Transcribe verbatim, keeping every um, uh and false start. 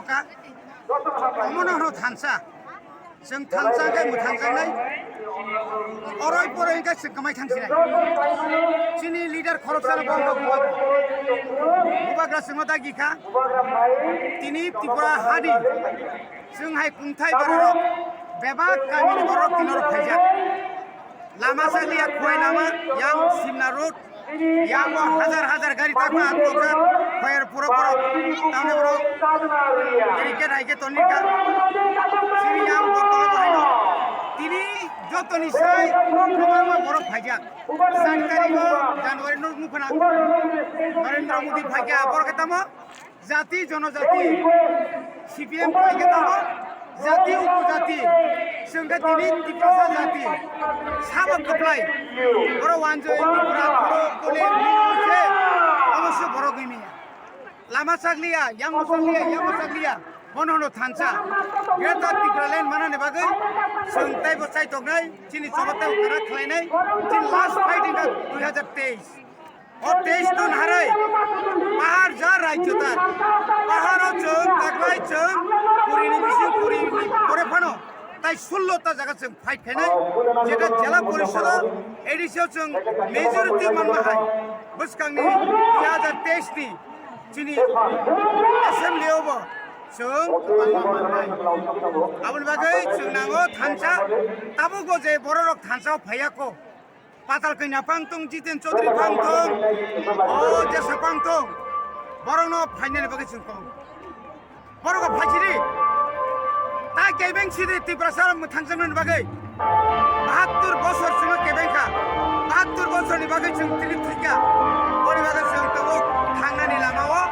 Ka, omono hwno thansa. Chwng thansa khe mwthangjaknai. Oroi poroi khe chwng kwmai thangsinai. Chini leader khoroksano borok bubagra. Bubagra chwngno dagi kha. Tini Tripura hani chwng hai kungthai bororok bebak kamini borok tinorok phaijak. Lama sakliya Khowai lama, yang Simna road, yang bo hajar hajar gari takma akhokjak, Khowai pura borok, tamni borok barricade hai khe tonwi kha. Chini yang Agartala bo haino. Tini jotoni sai kwbangma borok phaijak. Sat tarikh o January no nukho na. Narendra Modi phaikha, borok khe tamo? Jati, jonojati, C P M khlai khe tamo, jati, upojati, chwng khe tini Tiprasa jati, sabo kwplai, borok wanjwi Tripura, Kuro, Kole, Mino se, omo se borok gimi. Lama chakliya, yang bo chakliya, yang bo chakliya, bono hwno thansa. Greater Tipraland manani bagwi chwng teibo chaitoknai, chini choba teibo kwrak khlainai, chini last fight wngkha dui hazar teis. O teis ton harai, pahar ja rajyo tar. Paharo chwng taklai chwng kurini bising kurini pore phano tai sullo ta jaga chwng fight khainai, jeta jela porisodo A D C o chwng majority manma hai. Bwskangni dui hazar teis ni chini assembly o bo chwng manma mannai. Aboni bagwi chwng nango thansa, tabukbo je bororok thansa o phaiya kho. Patal Kanya phang tong, Jiten Chaudhary phang tong, o jesa phang tong, borokno phainani bagwi chwng kong. Borok phaisidi, ta kebeng sidi Tiprasa mwthangjaknani bagwi. Bahattur bosor chwngno kebeng kha, bahattur bosorni bagwi chwng tini thwikha. Boni bagwi chwng tabuk thangnani lama o